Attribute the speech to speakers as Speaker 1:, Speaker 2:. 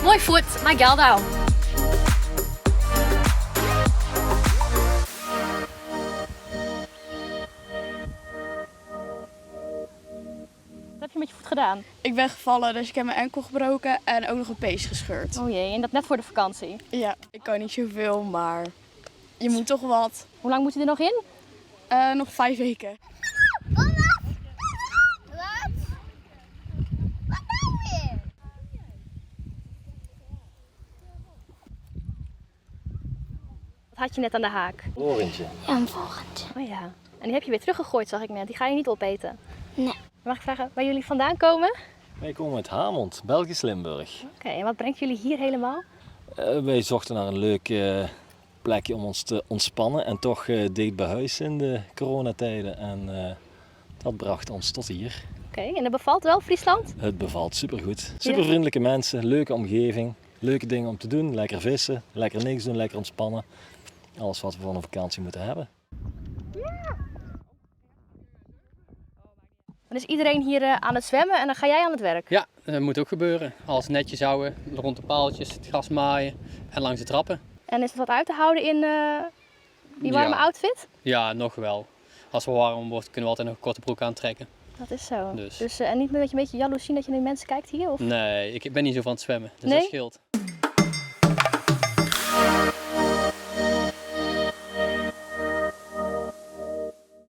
Speaker 1: Moai fuort nei Geldou. Wat heb je met je voet gedaan?
Speaker 2: Ik ben gevallen, dus ik heb mijn enkel gebroken en ook nog een pees gescheurd.
Speaker 1: Oh jee, en dat net voor de vakantie.
Speaker 2: Ja, ik kan niet zoveel, maar je moet toch wat.
Speaker 1: Hoe lang moet je er nog in?
Speaker 2: Nog 5 weken.
Speaker 3: Wat? Wat? Wat nou weer?
Speaker 1: Wat had je net aan de haak?
Speaker 4: Vorentje.
Speaker 3: Ja, een vorentje.
Speaker 1: Oh ja. En die heb je weer teruggegooid, zag ik net. Die ga je niet opeten.
Speaker 3: Nee.
Speaker 1: Mag ik vragen waar jullie vandaan komen?
Speaker 4: Wij komen uit Hamont, Belgisch Limburg.
Speaker 1: Oké, en wat brengt jullie hier helemaal?
Speaker 4: Wij zochten naar een leuk plekje om ons te ontspannen en toch dicht bij huis in de coronatijden. En dat bracht ons tot hier.
Speaker 1: Oké, en dat bevalt wel Friesland?
Speaker 4: Het bevalt supergoed. Supervriendelijke mensen, leuke omgeving, leuke dingen om te doen. Lekker vissen, lekker niks doen, lekker ontspannen. Alles wat we van een vakantie moeten hebben.
Speaker 1: Dan is iedereen hier aan het zwemmen en dan ga jij aan het werk?
Speaker 5: Ja, dat moet ook gebeuren. Alles netjes houden, rond de paaltjes, het gras maaien en langs de trappen.
Speaker 1: En is het wat uit te houden in die warme
Speaker 5: Ja.
Speaker 1: outfit?
Speaker 5: Ja, nog wel. Als het warm wordt kunnen we altijd nog een korte broek aantrekken.
Speaker 1: Dat is zo.
Speaker 5: Dus.
Speaker 1: Dus en niet met je een beetje jaloezie dat je naar die mensen kijkt hier? Of?
Speaker 5: Nee, ik ben niet zo van het zwemmen, dus
Speaker 1: Nee?
Speaker 5: dat scheelt.